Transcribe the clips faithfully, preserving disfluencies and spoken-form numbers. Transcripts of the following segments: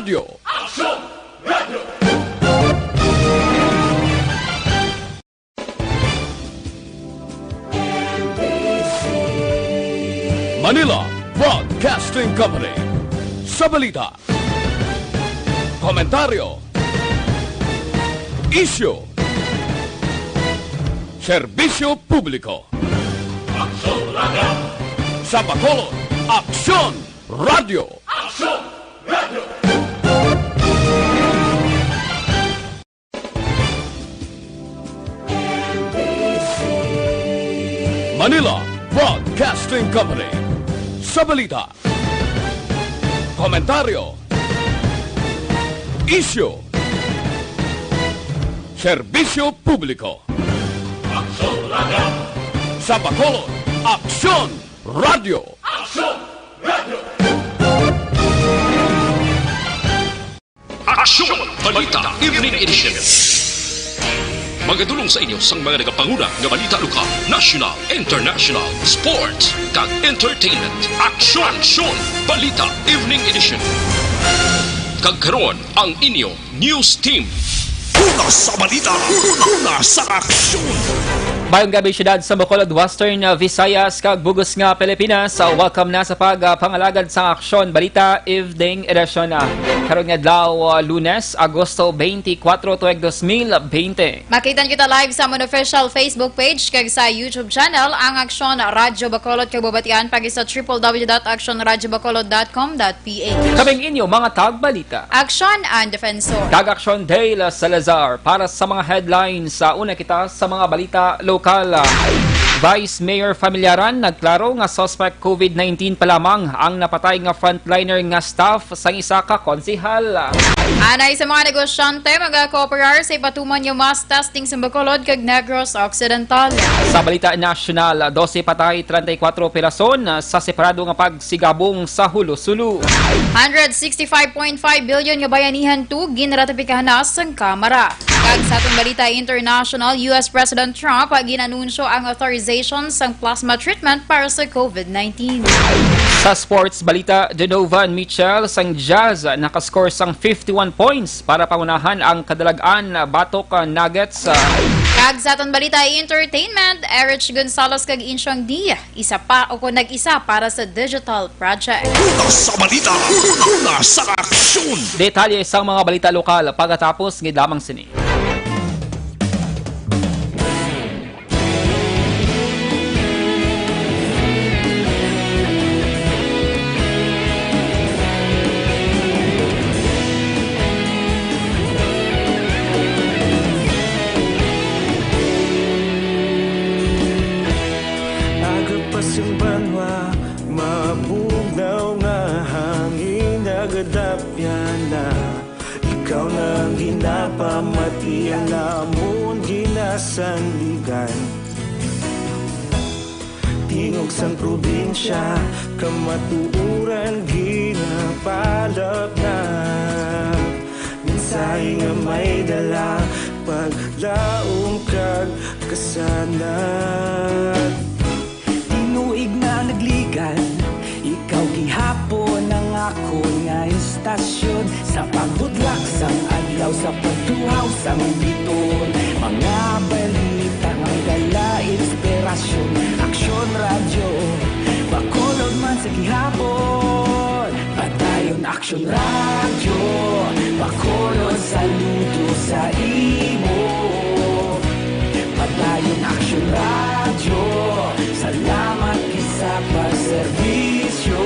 Radio. Aksyon Radio! Manila Broadcasting Company. Sa balita, komentaryo, isyu, serbisyo publiko. Aksyon Radio! Sa Bacolod, Aksyon Radio! Aksyon Radio! Manila Broadcasting Company. Sa balita, komentaryo, isyu, serbisyo publiko. Aksyon Radio! Sa Bacolod, Aksyon Radio! Aksyon Radio! Aksyon! Balita Evening Edition. Magadulong sa inyo sang mga nagapanguna nga balita lokal, national, international, sports, kag entertainment. Aksyon! Aksyon! Balita Evening Edition. Kag karon, ang inyo news team. Una sa balita, una sa aksyon. Mayong gabi, siyudad sa Bacolod, Western, uh, Visayas, kag bug-os nga Pilipinas. Uh, welcome na sa pag, uh, pangalagad sa Aksyon Balita Evening Edition. Uh, karon nga adlaw, uh, Lunes, Agosto twenty-four, tuig dos mil bente. Makita kita live sa amon official Facebook page kag sa YouTube channel, ang Aksyon Radyo Bacolod, kag mabatian pagi sa triple W dot aksyon radyo bacolod dot com dot P H. Kami ang inyo mga tagbalita. Aksyon and Defensor. Kag Aksyon Dale Salazar para sa mga headlines. Sa una kita sa mga balita lokal. Vice Mayor Familiaran nagklaro nga suspect COVID nineteen pa lamang ang napatay nga frontliner nga staff sang isa ka konsehal. Anay sa mga negosyante, magakooperar sa ipatuman nga mass testing sa Bacolod kag Negros Occidental. Sa balita nasyonal, dose patay, treinta y cuatro operason sa separado nga pagsigabong sa Hulo-Sulu. Hundred sixty-five point five billion nga bayanihan two ginratipikahan na sang Kamara. Kag sa aton balita international, U S President Trump ginanunsyo ang authorization sang plasma treatment para sa COVID nineteen. Sa sports balita, Donovan Mitchell sang Jazz nakascore sang fifty-one points para pangunahan ang kadalag-an batok Nuggets. Kag sa aton balita entertainment, Erich Gonzalez kag Insyang D isa pa o kung nag-isa para sa digital project. Una sa balita, una sa aksyon. Detalye sang mga balita lokal pagkatapos, ngid lamang sini. Aga pa sing banwa, mabugnaw nga hangin nagadapyan na. Ikaw na ang ginapamati, ang amon ginasandigan. Tingog sang probinsya, kamatuoran ginapalapnap. Mensahe nga may dala, paglaom kag kasanag. Tinuig na nagligan, ikaw gihapon ang akon nga istasyon. Sa pagbudlak sang adlaw, sa pagtuhaw sang biton, mga balita nga dala inspirasyon. Aksyon Radyo, Bacolod man sa gihapon. Padayon Aksyon Radyo, Bacolod, saludo sa imo. Padayon Aksyon Radyo, salamat sa pagserbisyo.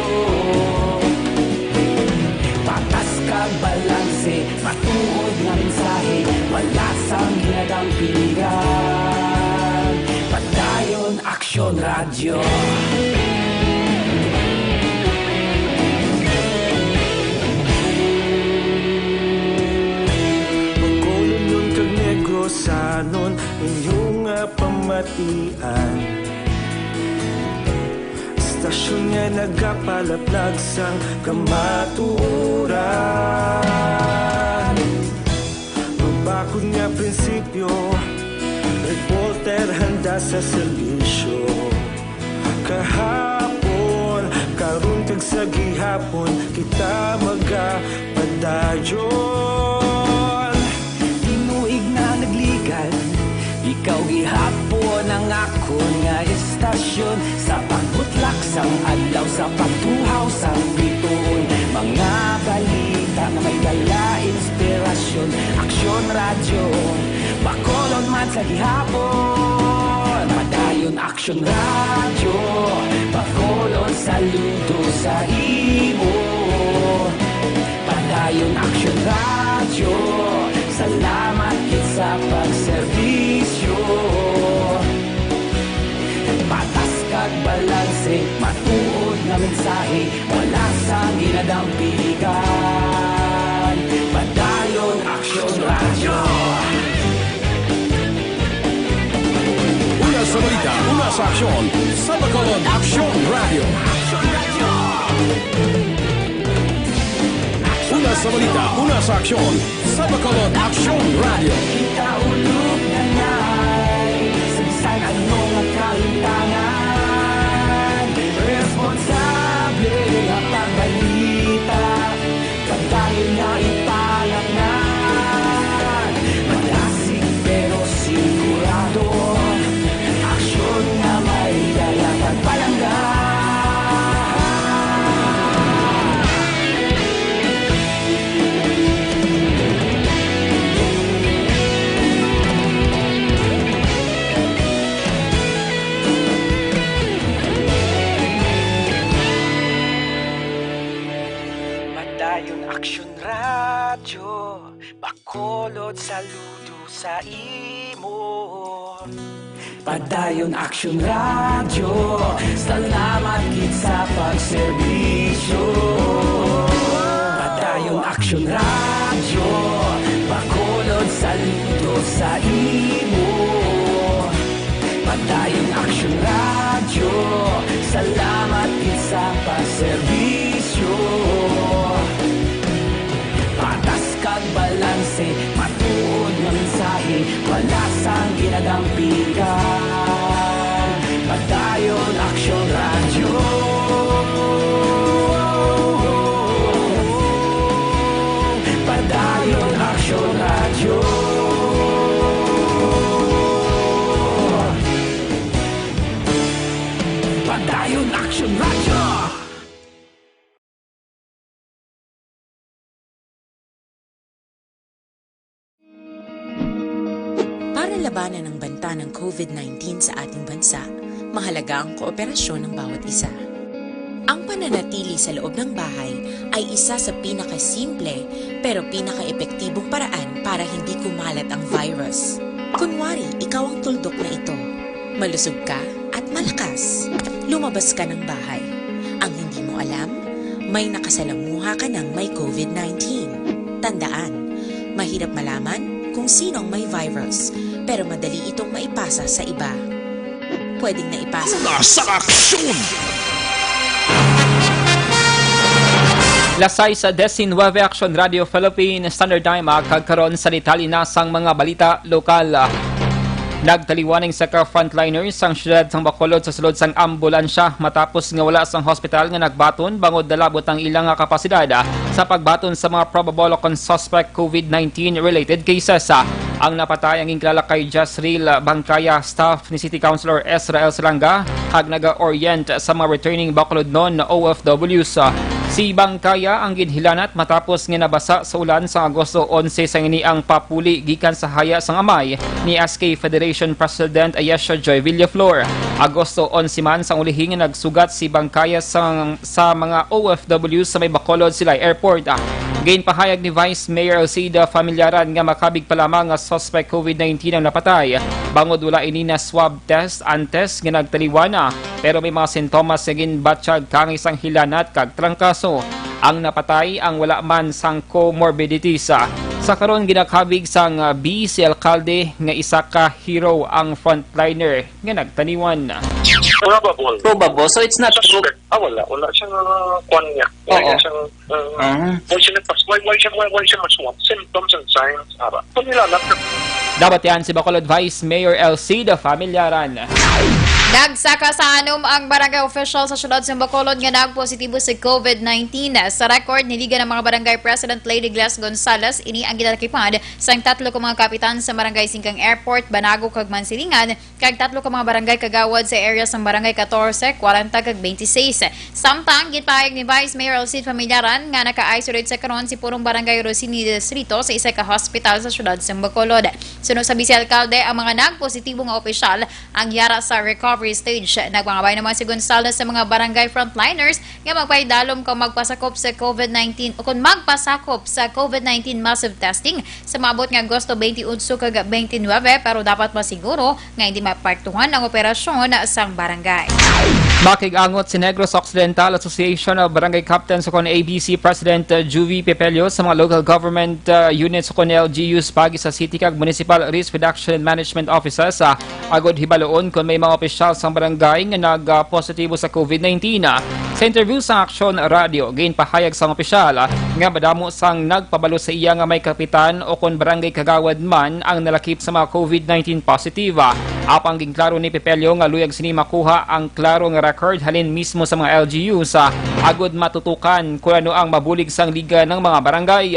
Patas kag balanse, matuod nga mensahe, wala sang ginadampingan. Padayon Aksyon Radyo. Bacolodnon kag Negrosanon, inyo nga pamatian. Istasyon nga nagapalaplag sang kamatuoran. Mabakod nga prinsipyo, reporter handa sa serbisyo. Kahapon, karon kag sa gihapon, kita maga-, Radyo, tinuig na nagligan. Ikaw gihapon ang akon nga estasyon. Sa pagbutlak sang adlaw, sa pagtuhaw sang bituon, mga balita nga may dala inspirasyon. Aksyon Radyo, Bacolod man sa gihapon. Padayon Aksyon Radyo, Bacolod, saludo sa imo. Padayon Aksyon Radyo, salamat gid sa pagserbisyo. Patas kag balanse, matuod nga mensahe, wala sang ginadampigan. Padayon Aksyon Radyo. Una sa balita, una sa aksyon, sa Bacolod Aksyon Radyo. Una sa balita, una sa aksyon, sa Bacolod Aksyon Radyo. Kita ulog na ngay, sa bisan ano nga kahitangan, responsable nga pagbalita. Padayon nga ipalangag, malasig pero sigurado. Aksyon nga may dala pagpalangga. Padayon Aksyon Radyo, Bacolod, saludo sa imo. Padayon Aksyon Radyo, salamat gid sa pagserbisyo. Padayon Aksyon Radyo, Bacolod, saludo sa imo. Padayon Aksyon Radyo, salamat gid sa pagserbisyo. Patas kag balanse, matuod nga mensahe, wala sang ginadampigan. Padayon Aksyon Radyo. Padayon Aksyon Radyo. Padayon Aksyon Radyo. Para labanan ang banta ng COVID nineteen sa ating bansa, mahalaga ang kooperasyon ng bawat isa. Ang pananatili sa loob ng bahay ay isa sa pinakasimple pero pinakaepektibong paraan para hindi kumalat ang virus. Kunwari, ikaw ang tuldok na ito. Malusog ka at malakas. Lumabas ka ng bahay. Ang hindi mo alam, may nakasalamuha ka ng may COVID nineteen. Tandaan, mahirap malaman kung sino ang may virus, pero madali itong maipasa sa iba. Pwedeng naipasa Una sa aksyon! Las sais diecinueve, Aksyon Radio Philippine Standard Time, ah, kag karon sa detalye na sang mga balita lokal. Nagtaliwan ang isa ka frontliner sang siyudad sang Bacolod sa sulod sang ambulansya matapos nga wala sang hospital nga nagbaton bangod nalabot ang ila nga kapasidad, ah, sa pagbaton sa mga probable kon suspect COVID nineteen related cases. Ah, ang napatay ang ginkilala kay Jasril Bangkaya, staff ni City Councilor Ezra L. Salanga, kag naga-orient sa mga returning Bacolodnon O F Ws. Si Bangkaya ang ginhilanat matapos nga nabasa sa ulan sa Agosto onse sang ini ang papuli gikan sa haya sang amay ni S K Federation President Ayesha Joy Villaflor. Agosto onse man sang ulihi nga nagsugat si Bangkaya sa, sa mga O F W sa may Bacolod Silay Airport. Ginpahayag ni Vice Mayor Alcida Familiaran nga makabig pa lamang nga suspect COVID nineteen ang napatay, bangod wala ini na swab test antes nga nagtaliwan na, pero may mga sintomas nga ginbatyag kang isang hilanat kag trangkaso. Ang napatay ang wala man sang comorbidities. Sa karon, ginakabig sang, ah, B C alkalde nga isa ka hero ang frontliner nga nagtaliwan. Probable. Probable. So it's not true. Suspect. Ah, wala. Wala siyang, ah, kwan niya. Wala Oo. Siyang, ah, Ah. wala siya nagpas-, wala, wala siya, wala, wala siya maswab. Symptoms and signs, ara. Kung nilalap na Nabatian si Bacolod Vice Mayor Alcida Familiaran. Nagsaka sa anom ang barangay official sa siyudad sa Bacolod nga nagpositibo sa COVID nineteen. Sa record, niligan ang mga barangay president Lady Glass Gonzales, ini ang ginalakipan sang tatlo ka mga kapitan sa barangay Singkang Airport, Banago kag Mansilingan, kag tatlo ka mga barangay kagawad sa area sang barangay katorse, kwarenta kag twenty-six. Samtang ginpahayag ni Vice Mayor Alcid Familiaran nga naka-isolate sa karon si purong barangay Rosini Distrito sa isa ka hospital sa siyudad sa Bacolod. Suno sa Vice Alcalde, ang mga nagpositibo nga opisyal ang yara sa recovery stage. Nagpangabay naman si Gonzales sa mga barangay frontliners nga magpaidalom kung magpasakop sa COVID nineteen o kung magpasakop sa COVID nineteen massive testing sa maabot nga Agosto twenty-eight kag twenty-nine, pero dapat masiguro nga hindi maapektuhan ang operasyon sang barangay. Makig-angot si Negros Occidental Association of Barangay Captains o kon A B C President, uh, Juvie Pepelio sa mga local government, uh, units o kon L G Us pagi sa city kag municipal risk reduction and management offices, uh, agod hibaluon kon may mga opisyal sang barangay nga nag-positibo sa COVID nineteen. Sa interview sa Aksyon Radio, ginpahayag sang opisyal, ah, nga madamo sang nagpabalo sa iya nga may kapitan o kon barangay kagawad man ang nalakip sa mga COVID nineteen positive. Apang ginklaro ni Pepelio nga luyag sini makuha ang klaro nga record halin mismo sa mga L G Us, ah, agud matutukan kon ano ang mabulig sang liga ng mga barangay.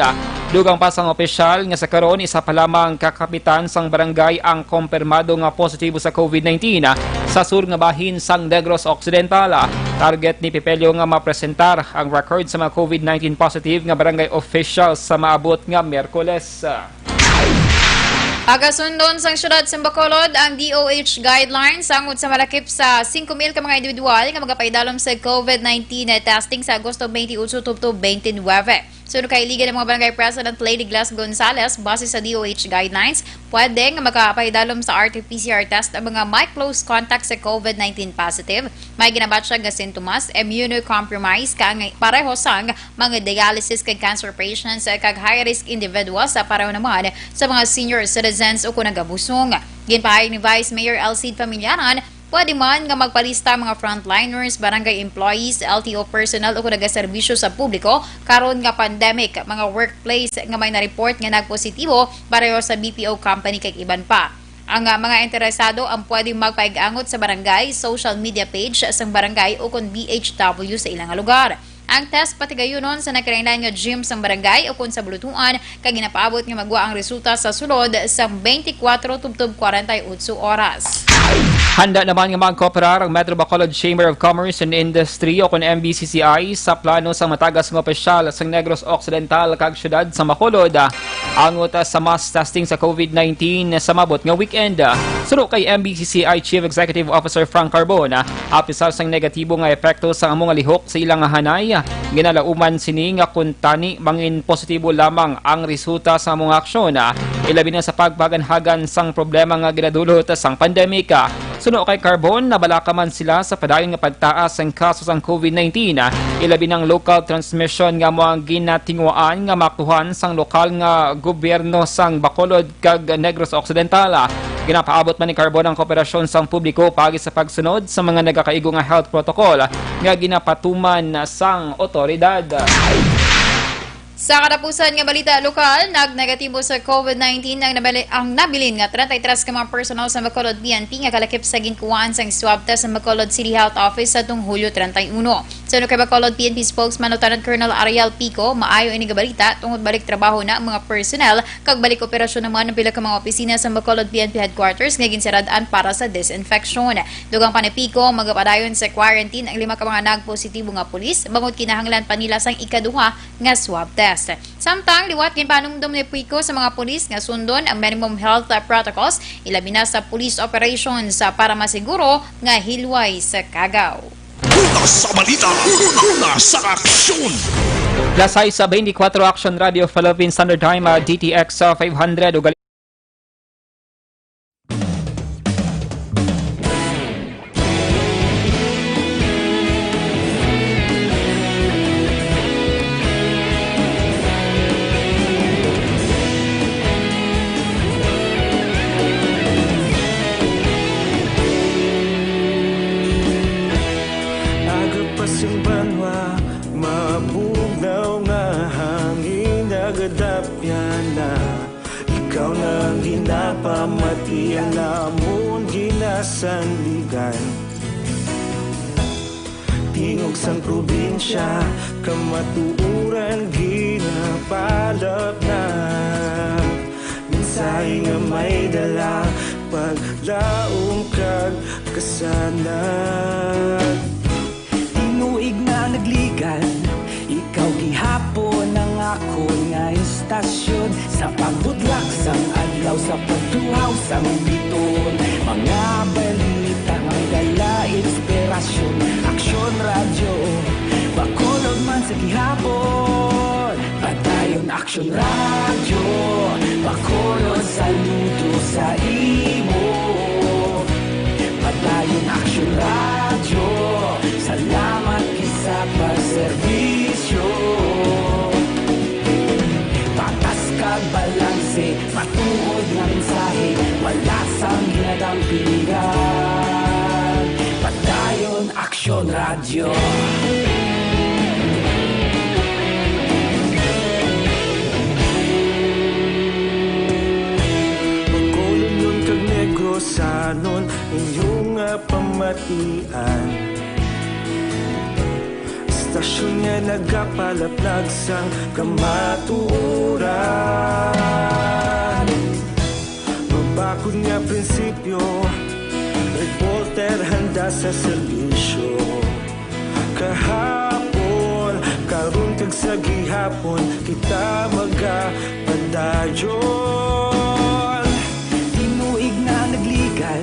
Dugang pa sang opisyal nga sa karon isa pa lamang ka kapitan sang barangay ang kompirmado nga positibo sa COVID nineteen, ah, sa sur nga bahin sang Negros Occidental. Target ni Pepelio nga mapresentar ang record sa mga COVID nineteen positive nga barangay officials sa maabot nga Miyerkules. Agasundon sang siyudad sa Bacolod ang D O H guidelines angod sa malakip sa singko mil ka mga individual nga magapaidalom sa COVID nineteen testing sa Agosto twenty-eight tubtob twenty-nine. Suno kay liga ng mga barangay president Lady Glass Gonzales, base sa D O H guidelines, pwede nga makapaidalom sa R T P C R test ang mga may close contact sa COVID nineteen positive, may ginabatyag nga sintomas, immunocompromised, kag pareho sang mga dialysis kag cancer patients, kag high-risk individuals, sa pareho naman sa mga senior citizens o kung nagabusong. Ginpahayag ni Vice Mayor Alcid Familiaran, pwede man nga magpalista ang mga frontliners, barangay employees, L T O personnel o kung nagaserbisyo sa publiko karon nga pandemic, mga workplace nga may na-report nga nagpositibo pareho sa B P O company kag iban pa. Ang, ah, mga interesado ang pwede magpaig-angot sa barangay social media page sang barangay o kon B H W sa ilang lugar. Ang test patigayunon sa nakinahanglan nga gym sang barangay o kon sa bulutuan kag ginapaabot nga magwa ang resulta sa sulod sang twenty-four tubtob kwarenta y ocho oras. Handa naman nga magkooperar ang Metro Bacolod Chamber of Commerce and Industry o kon M B C C I sa plano sang matagas nga opisyal sa Negros Occidental kag siyudad sa Bacolod, ah, angot, ah, sa mass testing sa COVID nineteen sa maabot nga weekend. Suno kay M B C C I Chief Executive Officer Frank Carbon, ah, apisar sang negatibo nga epekto sa amo nga lihok sa ilang hanay, ginalauman sini nga kuntani mangin positibo lamang ang resulta sa amo nga aksyon, ah, ilabi na sa pagpaganhagan sang problema nga ginadulot sang pandemika. Suno kay Carbon, nabalaka man sila sa padayon nga pagtaas sang kaso sang COVID nineteen, ah, ilabi nang local transmission nga amo ang ginatinguhaan nga makuhan sang lokal nga gobyerno sang Bacolod kag Negros Occidental. Ginapaabot man ni Carbon ang kooperasyon sang publiko paagi sa pagsunod sa mga nagakaigo nga health protocol nga ginapatuman sang otoridad. Sa katapusan nga balita lokal, nagnegatibo sa COVID nineteen ang nabili-, ang nabilin nga treinta y tres ka mga personnel sa Bacolod P N P nga kalakip sa ginkuhaan sang swab test sa Bacolod City Health Office sa tung Hulyo treinta y uno. Suno kay Bacolod P N P spokesman Lieutenant Colonel Ariel Pico, maayo ini nga balita tungod balik trabaho na ang mga personnel kag balik operasyon naman ang pila ka mga opisina sa Bacolod P N P headquarters nga ginsirad-an para sa disinfection. Dugang pa ni Pico, magapadayon sa quarantine ang lima ka mga nagpositibo nga pulis bangod kinahanglan pa nila sang ikaduha nga swab test. Samtang liwat, ginpanumdom ni Pico sa mga pulis nga sundon ang minimum health protocols, ilabi na sa police operations, para masiguro nga hilway sa kagaw. Una sa balita, una sa aksyon. Las sais sa twenty-four Action Radio Philippines Standard Time, ah, D T X, ah, five hundred, ugali. Aga pa sing banwa, mabugnaw nga hangin, nagadapyan na. Ikaw na ang ginapamati, ang amon ginasandigan. Tingog sang probinsya, kamatuoran ginapalapnap. Mensahe nga may dala, paglaom kag kasanag. Tinuig nga nagligan, ikaw gihapon ang akon nga istasyon. Sa pagbudlak sang adlaw, sa pagtuhaw sang bituon, mga balita nga may dala inspirasyon. Aksyon Radyo, Bacolod man sa gihapon. Padayon Aksyon Radyo, Bacolod, saludo sa imo. Padayon Aksyon Radyo, salamat gid sa pagserbisyo. Patas kag balanse, matuod nga mensahe, wala sang ginadampigan. Padayon Aksyon Radyo. Bacolodnon kag Negrosanon, inyo nga pamatian. Istasyon nga nagapalaplag sang kamatuoran. Mabakod nga prinsipyo, reporter handa sa serbisyo. Kahapon, karon kag sa gihapon, kita magapadayon. Tinuig nga nagligan,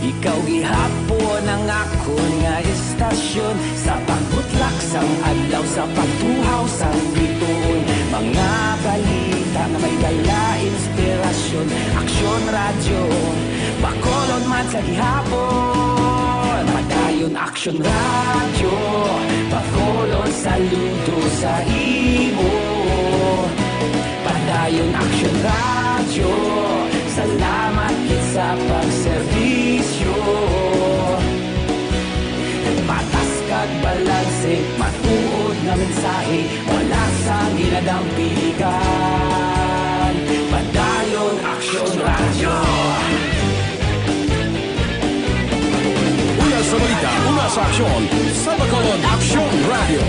ikaw gihapon ang akon nga istasyon. Sa pagbutlak sang adlaw, sa pagtuhaw sang bituon, mga balita nga may dala inspirasyon. Aksyon Radyo, Bacolod man sa gihapon. Padayon Aksyon Radyo, Bacolod, saludo sa imo. Padayon Aksyon Radyo, salamat gid sa pagserbisyo. Patas kag balanse, matuod nga mensahe, wala sang ginadampigan. Padayon Aksyon Radyo. Una sa balita, una sa aksyon, sa Bacolod Aksyon Radyo.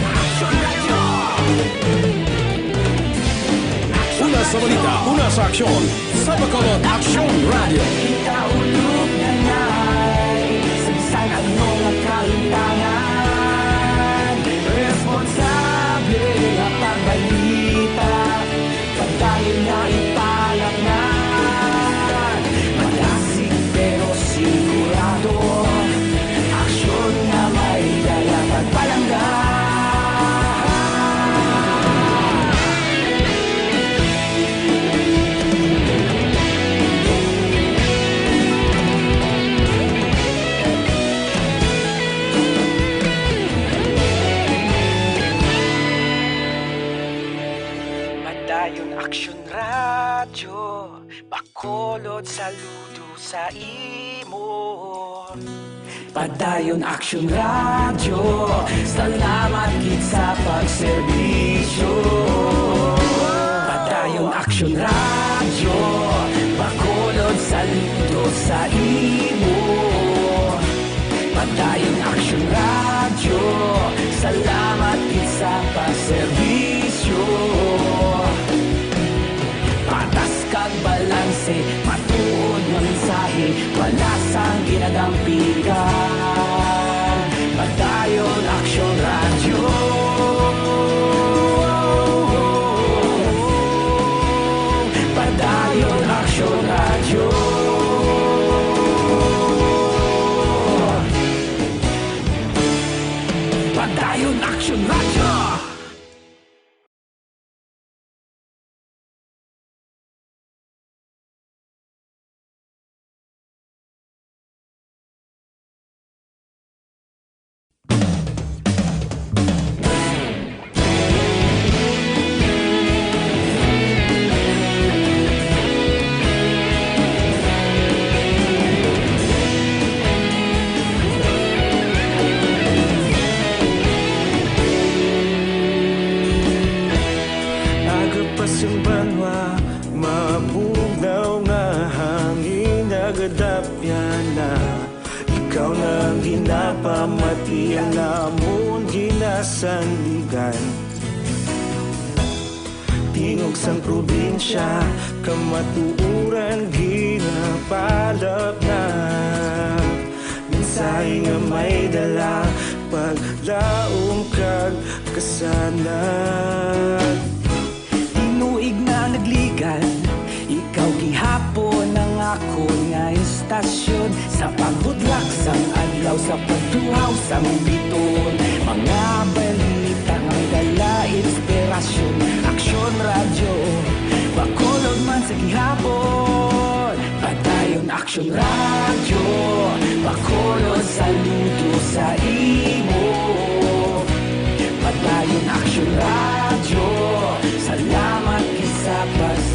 Una sa balita, una sa aksyon, sa Bacolod Aksyon Radyo. Kita ulog na ngay, sa bisan ano nga kahimtangan, responsable nga pagbalita. Padayon nga ipalapngan, madasig pero sigurado. Aksyon nga may dala pagpalangga. Padayon Aksyon Radyo, Bacolod, saludo sa imo. Padayon Aksyon Radyo, salamat gid sa pagserbisyo. Padayon Aksyon Radyo, Bacolod, saludo sa imo. Padayon Aksyon Radyo, salamat gid sa pagserbisyo. Patas kag balanse, matuod nga mensahe, wala sang ginadampigan. Padayon Aksyon Radyo. Padayon Aksyon Radyo. Padayon Aksyon Radyo. Aga pa sing banwa, mabugnaw nga hangin nagadapyan na. Ikaw Nga ginapamati ang amon ginasandigan. Tingog sang probinsya, kamatuoran ginapalapnap. Mensahe nga may dala, paglaom kag kasanag. Tinuig na nagligad, ikaw gihapon ang akon nga istasyon. Sa pagbudlak sang adlaw, sa pagtuhaw sang biton, mga balita nga may dala inspirasyon. Aksyon Radyo Bacolod man sa gihapon. Padayon Aksyon Radyo Bacolod, saludo sa imo. Padayon Aksyon Radyo, salamat kay sa pag-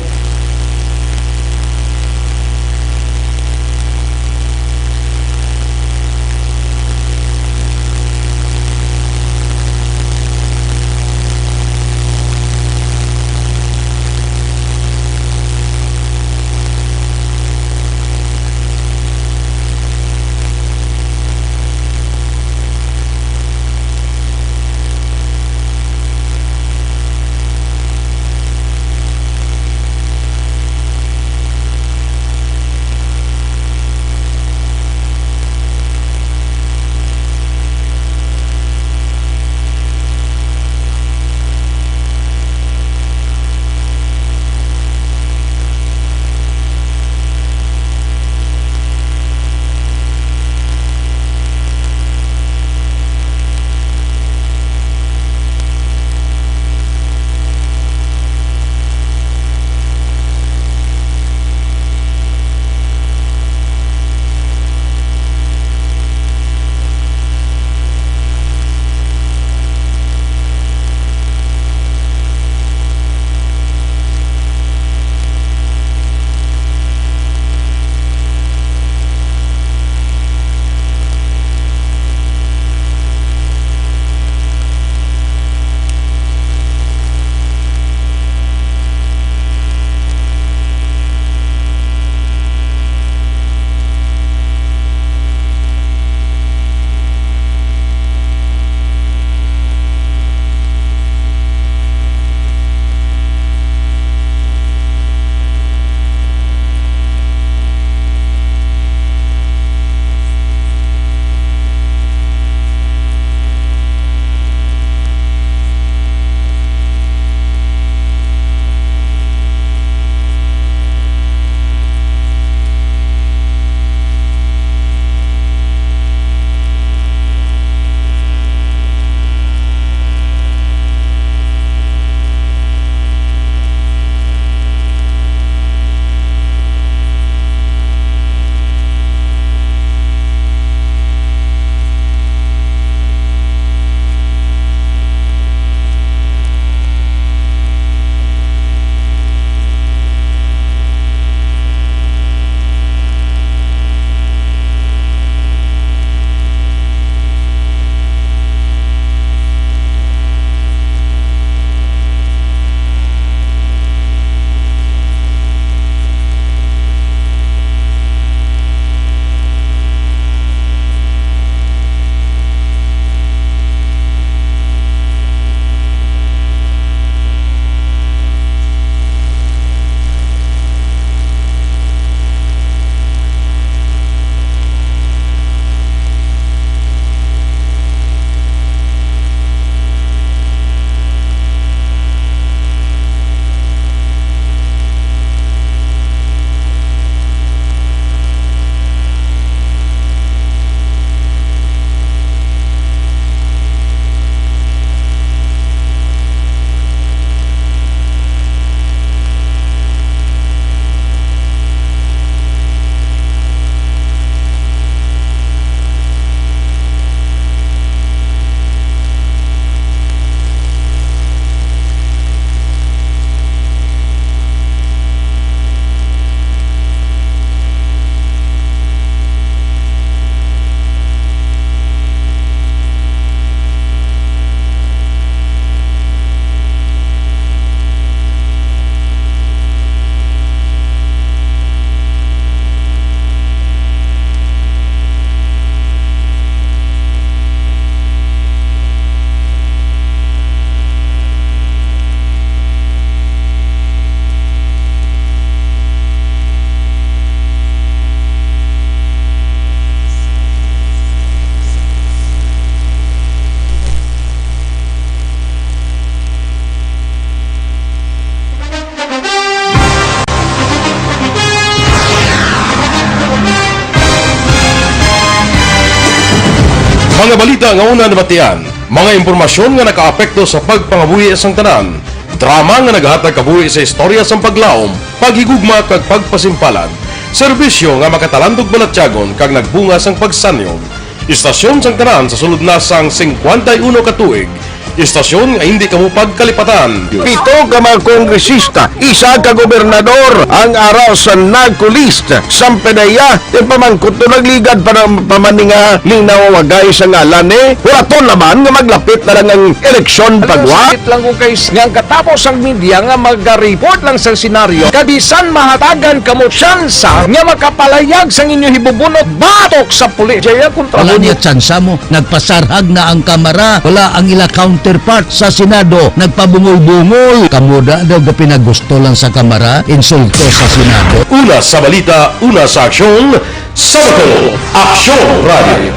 Kabalita nga una nabatian, mga impormasyon nga nakaapekto sa pagpangabuhi sang tanan, drama nga nagahatag kabuhi sa istorya sang paglaom, paghigugma kag pagpasimpalan, serbisyo nga makatalandog balatyagon kag nagbunga sang pagsanyog. Istasyon sang tanan sa sulod na sang singkwenta y uno ka tuig, istasyon nga hindi kamo pagkalipatan. Pito ka mga kongresista, isa ka gobernador ang ara sa NAGCO list. Sampedeya, ipamangkot to nagligad pa ng pamaninga linawagay sa ngalan ni Huraton naman nga maglapit na lang ang eleksyon pagwa. Sakit lang ko kay s-, nga ang katapos ang media nga mag-report lang sa senaryo, kabisan mahatagan kamo tsansa nga makapalayag sang inyo hibubunot batok sa pulis. Jaya kontra Wala niya tsansa mo. Nagpasarhag na ang Kamara. Wala ang ila counterpart sa Senado. Nagpabungol-bungol. Kamo da daw gapinagusto lang sa Kamara, insulto sa Senado. Una sa balita, una sa aksyon, sa Bacolod, Aksyon Radio.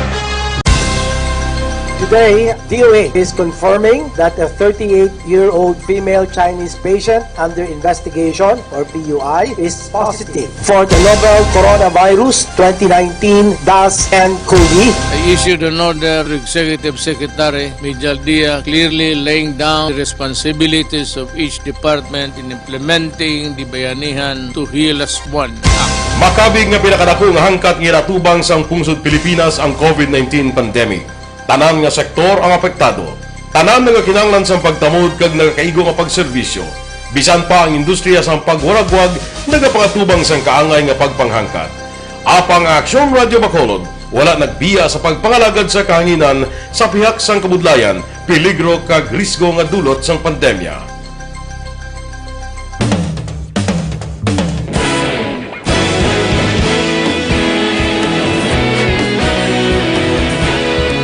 Today, D O H is confirming that a thirty-eight-year-old female Chinese patient under investigation, or P U I, is positive for the novel Coronavirus twenty nineteen dash N COVID. I issued an order to Executive Secretary Mijal Dia, clearly laying down the responsibilities of each department in implementing the Bayanihan to Heal As One Act. Makabig nga pinakadako nga hangkat nga ginatubang sang pungsod Pilipinas ang COVID nineteen pandemic. Tanan nga sektor ang apektado. Tanan nagakinahanglan sang pagtamod kag nagakaigo nga pagserbisyo. Bisan pa ang industriya sang pagwaragwag nagapangatubang sang kaangay nga pagpanghangkat. Apang ang Aksyon Radyo Bacolod wala nagbiya sa pagpangalagad sa kahanginan sa pihak sang kabudlayan, peligro kag risgo nga dulot sang pandemya.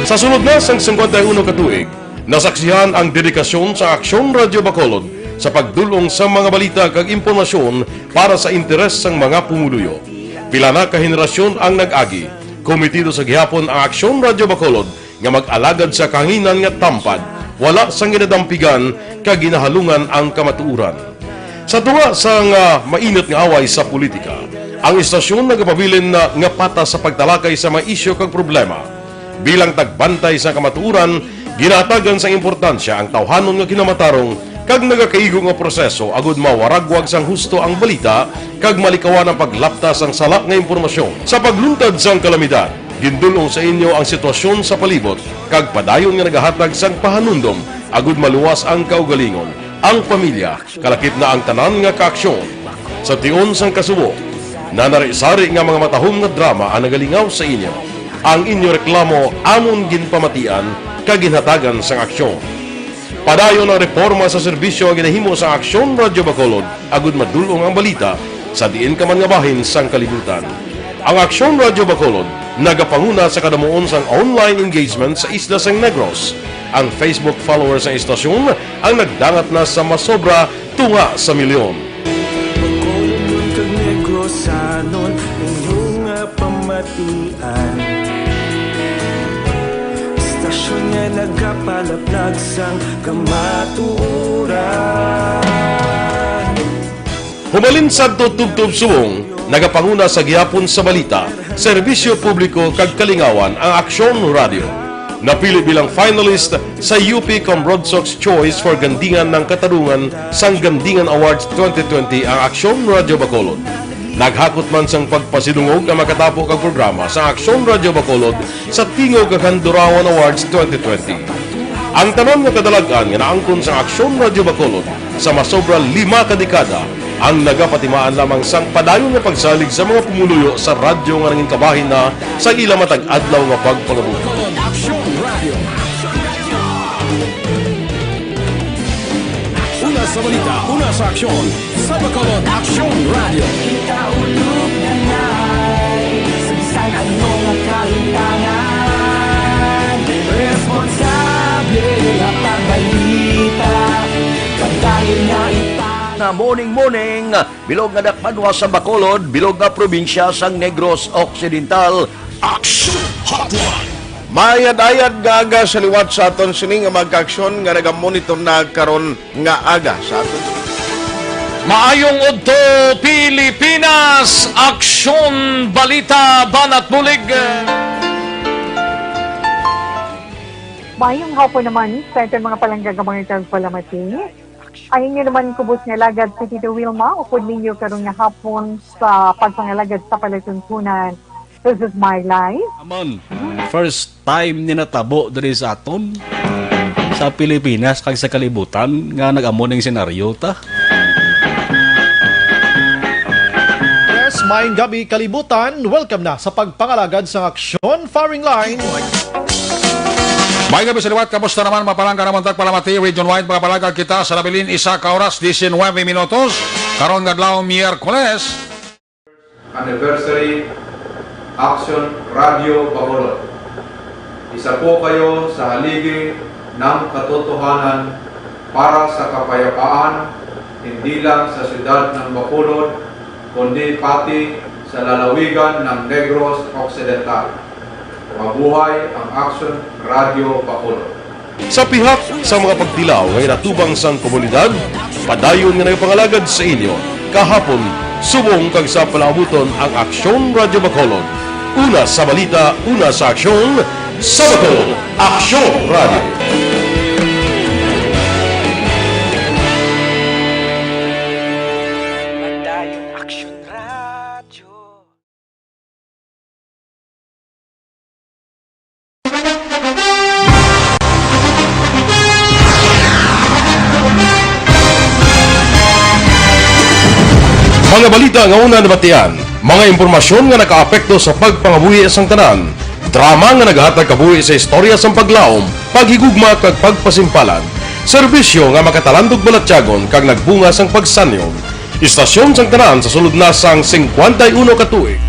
Sa sulod na sang singkwenta y uno ka tuig, nasaksihan ang dedikasyon sa Aksyon Radyo Bacolod sa pagdul-ong sa mga balita kag impormasyon para sa interes sang mga pumuluyo. Pila na ka henerasyon ang nag-agi. Komitido sa gihapon ang Aksyon Radyo Bacolod nga mag-alagad sa kahanginan nga tampad, wala sang ginadampigan kag ginahalungan ang kamatuoran. Sa tunga sang, ah, mainit nga away sa politika, ang istasyon nagapabilin na nga patas sa pagtalakay sa mga isyu kag problema. Bilang tagbantay sa kamatuoran, ginahatagan sang importansya ang tawhanon nga kinamatarong kag nagakaigo nga proseso agud mawaragwag sang husto ang balita kag malikawan ang paglapta sang sala nga impormasyon. Sa pagluntad sang kalamidad, gindul-ong sa inyo ang sitwasyon sa palibot kag padayon nga nagahatag sang pahanumdom agud maluwas ang kaugalingon, ang pamilya, kalakip na ang tanan nga kaaksyon. Sa tion sang kasubo, nanari-sari nga mga matahom nga drama ang nagalingaw sa inyo. Ang inyo reklamo amon ginpamatian kag ginhatagan sang aksyon. Padayon ang reporma sa serbisyo nga ginahimo sang Aksyon Radyo Bacolod agud madul-ong ang balita sa diin ka man nga bahin sang kalibutan. Ang Aksyon Radyo Bacolod nagapanguna sa kadamuon sang online engagement sa isla sang Negros. Ang Facebook followers sang istasyon ang nagdangat na sa masobra tunga sa milyon. Bacolodnon kag Negrosanon, inyo nga pamatian. Istasyon nga nagapalaplag sang kamatuoran. Hubalin sadto tubtob subong, nagapanguna sa gihapon sa balita, serbisyo publiko kag kalingawan ang Aksyon Radyo. Napili bilang finalist sa U P Cambrodsoc's Choice for Gandingan ng Katarungan sang Gandingan Awards twenty twenty ang Aksyon Radyo Bacolod. Naghakot man sang pagpasidungog ang makatapo kag programa sa Aksyon Radyo Bacolod sa Tingog kag Handurawan Awards twenty twenty. Ang tanan nga kadalag-an nga naangkon sa Aksyon Radyo Bacolod sa masobra lima ka dekada ang nagapatimaan lamang sang padayon nga pagsalig sa mga pumuluyo sa radyo nga nangin kabahin na sa ila matag adlaw nga pagpangabuhi. Aksyon Radio. Una sa balita, una sa aksyon, sa Bacolod Aksyon Radio. Kita ulog na nai, sa bisan ano nga kalintangan, responsable nga pagbalita, padayon na ita- Na morning, morning. Bilog nga dakbanwa sa Bacolod, bilog nga probinsya sang Negros Occidental. Action Hotline. Maayad-ayad nga aga sa liwat sa aton sini nga mga kaaksyon nga nagamonitor na karon nga aga sa aton. Maayong udto, Pilipinas! Aksyon, balita, banat bulig. Mayong hapon naman sa aton mga palangga nga mga tagpalamati. Ang inyo naman kubos nga alagad si Tito Wilma, upod ninyo karon nga hapon sa pagpangalagad sa palatuntunan. This is my life. Aman, first time ni natabo diri sa aton, sa Pilipinas kag sa kalibutan nga nag-amo ning senaryo ta. Yes, maayong gabi, kalibutan. Welcome na sa pagpangalagad sang Aksyon Firing Line. Maayong gabi sa liwat. Kamusta naman, mga palangga nga mga tagpalamati? Region-wide, mga palangga, kita sa nabilin, isa ka oras, diecinuebe minutos. Karon nga adlaw, Miyerkules. Anniversary, Aksyon Radio Bacolod. Isa po kayo sa haligi ng katotohanan para sa kapayapaan, hindi lang sa siyudad ng Bacolod, kundi pati sa lalawigan ng Negros Occidental. Mabuhay ang Aksyon Radio Bacolod. Sa pihak sa mga pagtilaw nga ginatubang sang komunidad, padayon nga nagapangalagad sa inyo kahapon, subong kag sa palaabuton ang Aksyon Radio Bacolod. Una sa balita, una sa aksyon, sa Bacolod, Aksyon Radio. Padayon Aksyon Radio. Mga balita nga una nabatian, mga impormasyon nga nakaapekto sa pagpangabuhi sang tanan, drama nga nagahatag kabuhi sa istorya sang paglaom, paghigugma kag pagpasimpalan, serbisyo nga makatalandog balatyagon kag nagbunga sang pagsanyog. Istasyon sang tanan sa sulod na sang cincuenta y uno ka tuig.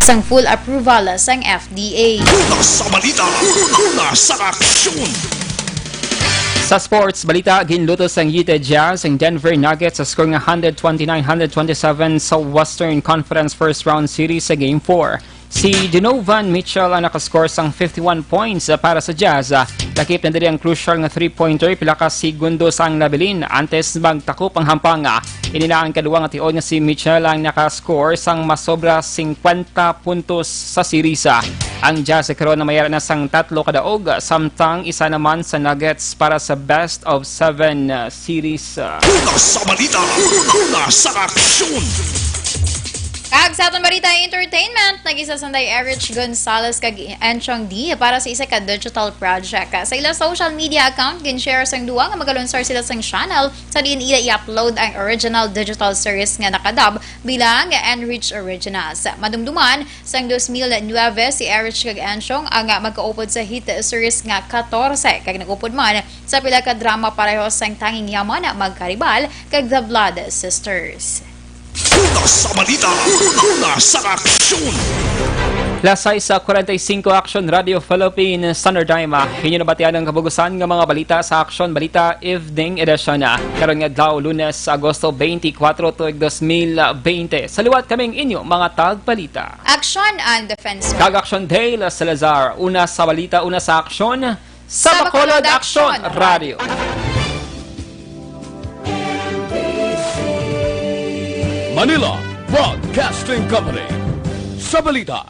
Sang full approval sang F D A. Una sa balita, una sa aksyon. Sa sports balita, ginluto sang Utah Jazz ang Denver Nuggets sa score nga hundred twenty-nine hundred twenty-seven sa Western Conference first round series sa Game four. Si Donovan Mitchell ang nakascore sang fifty-one points para sa Jazz. Lakip na diri ang crucial nga three-pointer pila ka segundo sang nabilin antes magtakop ang hampang. Ini na ang kaduwa nga tion nga si Mitchell ang nakascore sang masobra singkwenta puntos sa series. Ang Jazz karon namayara na sang tatlo ka daog, samtang isa naman sa Nuggets para sa best of seven, uh, series. Una sa balita, una sa aksyon. Kag sa aton balita entertainment, nag-isa sanday Erich Gonzalez kag Enchong D para sa isa ka digital project. Sa ila social media account, gin-share sang duwa nga magalunsar sila sang channel sa diin ila i-upload ang original digital series nga nakadub bilang Enrich Originals. Madumduman, sang dos mil nuebe, si Erich kag Enchong ang magkaupod sa hit series nga Katorse, kag nag-upod man sa pila ka drama pareho sang Tanging Yaman, Magkaribal, kag The Blood Sisters. Una sa balita, una sa aksyon. Las sais sa kwarenta y cinco, Aksyon Radio Philippine Standard Time. Inyo nabatian ang kabugusan nga mga balita sa Aksyon Balita Evening Edition. Karon nga adlaw, Lunes, Agosto twenty-four, tuig dos mil bente. Sa liwat kaming inyo mga tagbalita. Aksyon and Defense. Kag Aksyon Dale Salazar. Una sa balita, una sa aksyon. Sa Bacolod Aksyon Radio. Manila Broadcasting Company. Sa balita,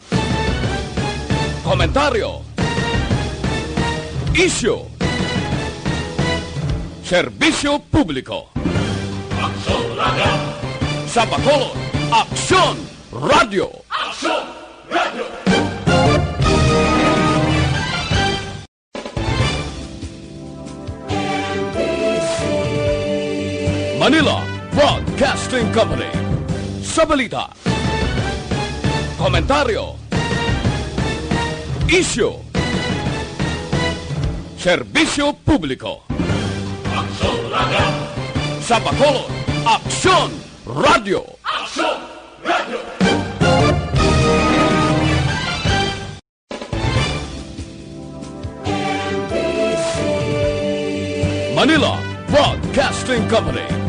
komentaryo, isyu, serbisyo publiko. Aksyon Radio. Sa Bacolod, Aksyon Radio. Aksyon Radio. Manila Broadcasting Company. Sa balita, komentaryo, isyu, serbisyo publiko. Sa Bacolod, Aksyon Radio. Manila Broadcasting Company.